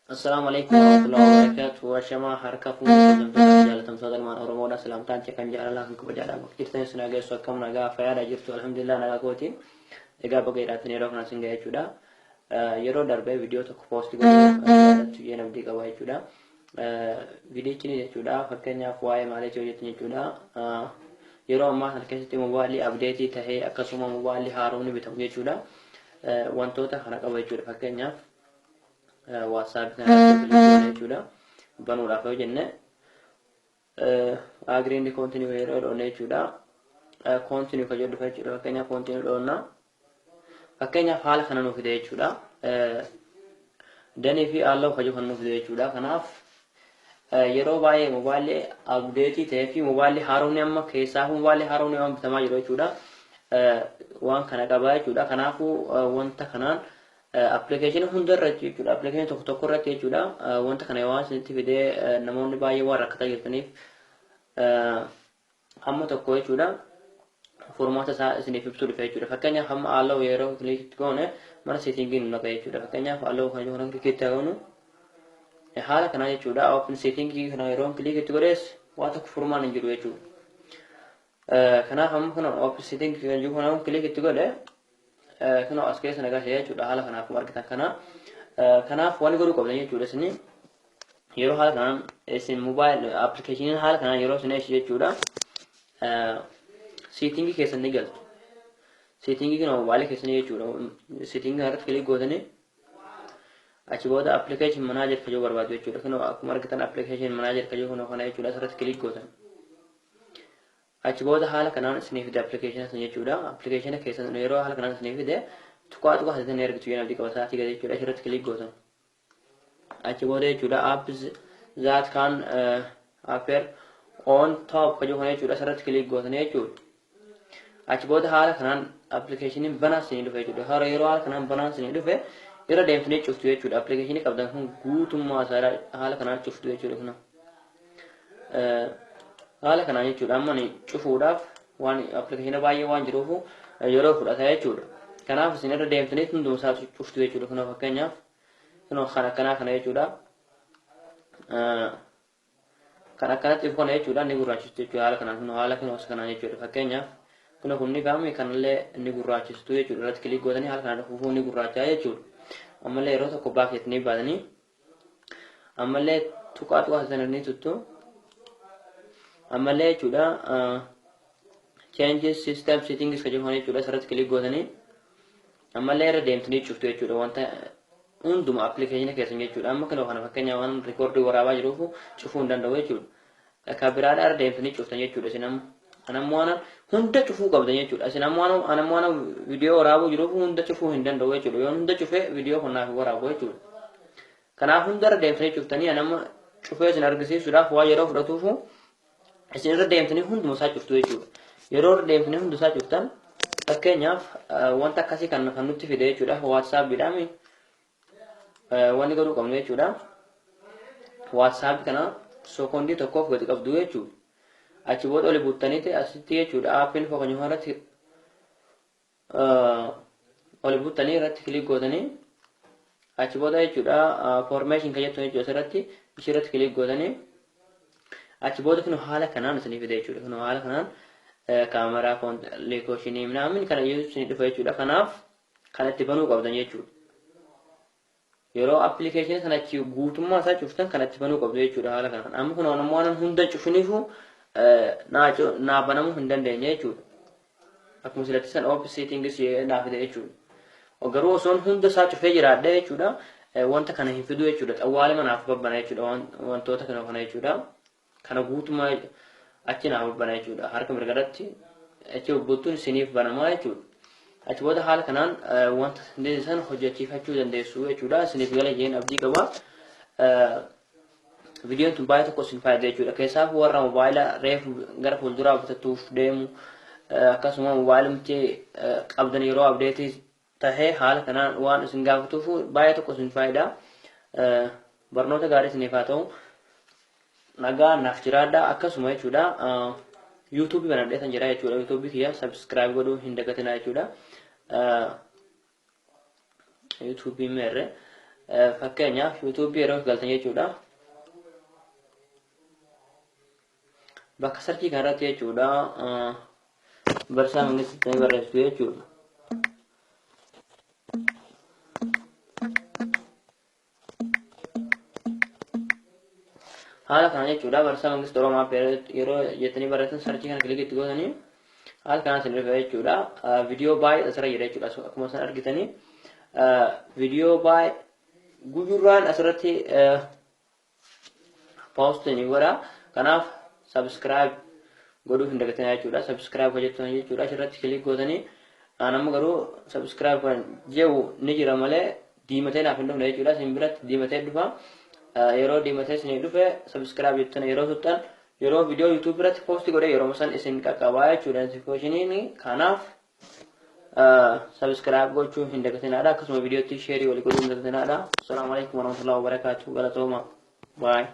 Assalaamu alaikum warahmatullahi wabarakatuh. Ashamaa harka fuunee kabajamtoota fi jaalatamtoota ilmaan Oromoodha. Salaamtaan kee kan jaalalaa kan kabajaadha. Bakka jirtan isin haa geessu, akkam nagaa fayyaadha jirtu? Alhamdulillah, nagaa kooti. Egaa baga jedhaatiin yeroo kana isin gahe jechuudha. Yeroo darbee viidiyoo tokko poosti godhee yaadattu jeen abdii qaba jechuudha. Viidiyichi jechuudha, fakkeenyaaf waa'ee maaliitii hojjetan jechuudha. Yeroo ammaa kana keessatti mobaayilii abdeetii tahee akkasuma mobaayilii haaromni bitamu jechuudha. Wantoota kana qaba jechuudha. Fakkeenyaaf WhatsApp kana irratti click goone jechuudha. Banuudhaaf yoo jenne, agree and continue yeroo dhoonne jechuudha. Continue kan jedhu dhufa jechuudha. Fakkeenyaaf continue dhoonna. Fakkeenyaaf haala kana nuuf fide jechuudha. Done fi allow kan jedhu kan nuuf fide jechuudha. Kanaaf yeroo baay'ee mobaayilii update ta'ee fi mobaayilii haaromni amma keessaa mobaayilii haaromni waan bitamaa jiru jechuudha. Waan kana qaba jechuudha. Kanaafuu wanta kanaan appilikeeshinii hunda irratti jechuudha. Appilikeeshinii tokko tokko irratti jechuudha. Wanta kana waan isinitti fidee namoonni baay'ee waan rakkataa jirtaniif hamma tokko jechuudha. Furmaata isaa isiniif ibsuu dhufe jechuudha. Fakkeenyaaf hamma allow yeroo click goone mana settingii nu naqa jechuudha. Fakkeenyaaf allow kan jiru click itti goonu haala kanaa jechuudha. Open settingii kana yeroo click itti godhees waa tokko furmaan hin jiru jechuudha. Kanaaf amma kun open settingii kan jiru kana click itti godhe, kunoo as keessa nagaa jechuudha, haala kanaaf akkuma argitan kana. Kanaaf waan godhuu qabdan jechuudha, isin yeroo haala kanaan isin mobile appilikeeshiniin haala kanaan yeroo isin eessu jechuudha. Settingii keessan ni galtu. Settingii kana mobaayilii keessanii jechuudha. Settingii kana irratti click gootanii achi booda application manager kajoo barbaadu jechuudha. Kunoo akkuma argitan application manager kajoo kunoo kana jechuudha, asirratti click gootan. Achi booda haala kanaan isinii fide appilikeeshina sana jechuudha. Appilikeeshina keessan yeroo haala kanaan isinii fide, tuqaa tuqaa sadii argitu jedhan abdii qaba sa'aatii gadi jechuudha. Asirratti click gootan. Achi booda jechuudha, apps that can appear on top kajoo kana jechuudha, asirratti click gootan jechuudha. Achi booda haala kanaan appilikeeshiniin banaa isinii dhufe jechuudha. Haala yeroo haala kanaan banaa isinii dhufe irra deemtanii cuftu jechuudha. Appilikeeshinii qabdan kun guutummaa isaa haala kanaan cuftu jechuudha kuna. Haala kanaan jechuudha, amma ni cufuudhaaf waan appilikeeshina baay'ee waan jiruuf yeroo fudhata jechuudha. Kanaaf isin irra deemtanii hunduma isaa cuftu jechuudha. Kunoo fakkeenyaaf kunoo kan akkanaa kana jechuudha. Kan akkanatti dhufu kana jechuudha, ni gurraachistu jechuudha haala kanaan, kunoo haala kunoo kanaan jechuudha. Fakkeenyaaf kunoo kun ni faami, kanallee ni gurraachistu jechuudha. Irratti click gootanii haala kanaan dhufuu ni gurraachaa jechuudha. Ammallee yeroo tokko back jettanii baatanii ammallee tuqaa tuqaa sana ni tuttu. Ammallee jechuudha, changes system settings kan jedhamu jechuudha, asirratti click gootanii ammallee irra deemtanii cuftu jechuudha, wanta hunduma appilikeeshina keessan jechuudha. Amma kana kana fakkeenyaaf waan recordii waraabaa jiruuf cufuu hin danda'u jechuudha. Kan biraadhaa irra deemtanii cuftan jechuudha. Isin amma anammoo waan hunda cufuu qabdan jechuudha. Isin ammoo anammoo waan viidiyoo waraabuu jiruuf hunda cufuu hin danda'u jechuudha. Yoo hunda cufee viidiyoo kun naaf waraabu jechuudha. Kanaaf hunda irra deemtanii cuftanii, anamma cufee isin argisiisuudhaaf waa yeroo fudhatuufu isin irra deemtanii hunduma isaa cuftu jechuudha. Yeroo irra deemtanii hunda isaa cuftan, fakkeenyaaf wanta akkasii kan nutti fide jechuudha. WhatsAppiidhaan wanni godhuu qabnu jechuudha. WhatsApp kana sekoondii tokkoof gadi qabdu jechuudha. Achi booda oli buttaniiti asitti jechuudha, app info kan irratti oli buttanii irratti click gootanii, achi booda jechuudha, permission kan jettu jechuudha, asirratti ishee click gootanii, achi booda kun haala kanaan isinii fide jechuudha. Kun haala kanaan kaameraa locationii minaamin kana isinii dhufa jechuudha. Kanaaf kan itti banuu qabdan jechuudha. Yeroo appilikeeshinii sana achi guutummaa isaa cuftan kan itti banuu qabdu jechuudha haala kanaan. Amma kun ammoo waan hunda cufiniifu naa banamuu hin dandeenye jechuudha. Akkuma silatti san open settings naa fide jechuudha. Garuu osoon hunda isaa cufee jiraadhe jechuudha, wanta kana hin fidu jechuudha. Xawwaale manaaf babbana jechuudha, wantoota kana kana jechuudha. Kana guutummaa achi naaf babbana jechuudha. Harka mirgarratti achi bubbutuun isiniif banamaa jechuudha. Achi booda haala kanaan wanta san hojjechiifachuu dandeessu jechuudha. Isiniif gala jeen abdii qaba. Viidiyoon tun baay'ee tokko isin fayyada jechuudha. Keessaaf warra mobaayila reefu gara fuulduraa bitatuuf deemu, akkasuma mobaayilumti qabdan yeroo updateii tahee haala kanaan waan isin gaafatuuf baay'ee tokko isin fayyada. Barnoota gaarii isiniif haa ta'u. Nagaa naaf jiraadha, akkasuma jechuudha. YouTubeii banadhee kan jira jechuudha. YouTubeii kiyya subscribe godhuu hin dagatinaa jechuudha. YouTubeii meerre. Fakkeenyaaf YouTube yeroo galtan jechuudha. Bakka search kanarratti jechuudha Barsaa Mangistuu barreessitu jechuudha. Haala kana jechuudha, Barsaa Mangistuu Oromoo yeroo jettanii barreessan, search kana click itti gootanii haala kanaan isin dhufa jechuudha. Viidiyoo baay'ee asirra jira jechuudha. Akkuma isin argitanii viidiyoo baay'ee gujurraan asirratti post ni godha. Kanaaf subscribe godhuu hin dagatinaa jechuudha. Subscribe hojjettan jechuudha. Asirratti click gootanii, nama garuu subscribe kan jedhu ni jira malee diimatee naaf hin dhufne jechuudha. Isin biratti diimatee dhufa. Yeroo diimatee isin dhufe, subscribe jettan yeroo tuttan, yeroo viidiyoo YouTube biratti post godhe yeroo san isin qaqqabaa jechuudha notification. Kanaaf subscribe gochuu hin dagatinaadha. Akkasuma viidiyootti share walii godhuu hin dagatinaadha. Assalaamu alaikum warahmatullahi wabarakatuh. Galatooma. Bye.